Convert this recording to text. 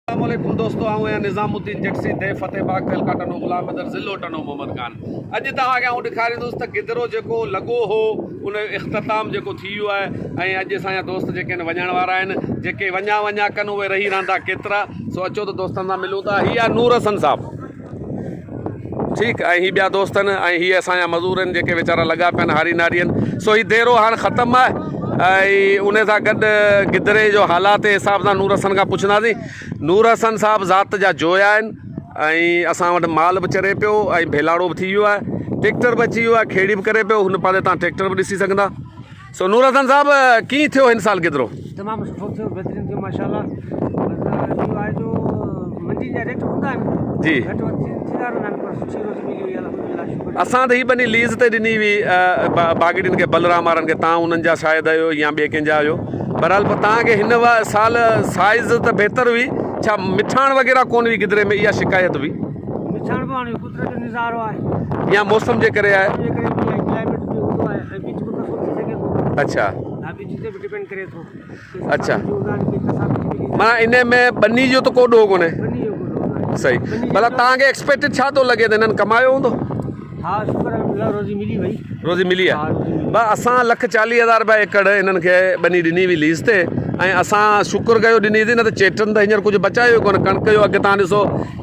السلام عليڪم دوستو آئون آهيان نظام الدين جگسي ديھ فتح باغ تعلقه ٽنڊو غلام حيدر ضلعو ٽنڊو محمد خان اڄ توهان کي آئون ڏيکاريندس ته گدرو جيڪو لڳو هو ان جو اختتام جيڪو ٿي ويو آهي ۽ اڄ اسان جا دوست جيڪي آهن وڃڻ وارا آهن جيڪي وڃان وڃان ڪن اهي رهي رهندا ڪيترا سو اچو ته دوستن سان ملون ٿا هي آهي نور حسن صاحب ٺيڪ ۽ هي ٻيا دوست آهن ۽ هي اسان جا مزور آهن جيڪي ويچارا لڳا پيا آهن هاري ناري آهن سو هي ديرو هاڻ ختم آهي ۽ ان سان گڏ گدري جو حالات جي حساب سان نور حسن کان پڇنداسين نور حسن صاحب ذات جا جويا آهن ۽ اسان وٽ مال به چري پيو ۽ ڀيلاڙو به ٿي ويو آهي ٽيڪٽر به اچي ويو آهي کيڙي به ڪري پيو هن پاسي تان ٽيڪٽر به ڏسي سگهندا سو نور حسن صاحب ڪيئن ٿيو هن سال گدرو؟ تمام سٺو ٿيو بهترين ٿيو ماشاءالله بس اهو آهي جو منڊي جا ريٽ هوندا آهن جي گهٽ وڌ ٿيندا رهندا آهن پر سٺي روزي ملي وئي الحمدلله شڪر اسان ته هي ٻني ليز تي ڏني هئي باگڙين کي بلرام وارن کي تان انهن جا شايد آهيو يا ٻئي ڪنهن جا آهيو بهرحال پوء تان کي هن سال سائز ته بهتر هئي ڇا مٺاڻ وغيره ڪون هئي گدري ۾ اها شڪايت هئي مٺاڻ به هاڻي قدرت جو نظارو آهي يا موسم جي ڪري آهي موسم جي ڪري به آهي ڪلائميٽ به هوندو آهي ۽ ٻج به ڪسو ٿي سگهي ٿو اڇا ها ٻج تي به ڊپينڊ ڪري ٿو اڇا معنيٰ ان ۾ ٻني جو ته ڪو ڏوهه ڪونهي ٻني جو ڪو ڏوهه ناهي صحيح ڀلا توهان کي ايڪسپيڪٽيڊ ڇا ٿو لڳي ته هنن ڪمايو هوندو ها شڪر الحمدلله روزي ملي وئي روزي ملي آهي ڀا اسان لک 40000 رپيا ايڪڙ هنن کي ٻني ڏني هئي ليز تي ۽ اسان شڪر ڪيو ڏني ٿي نه ته چيٽن ته هينئر ڪجهه بچايو ئي ڪونه ڪڻڪ جو اگهه تان ڏسو.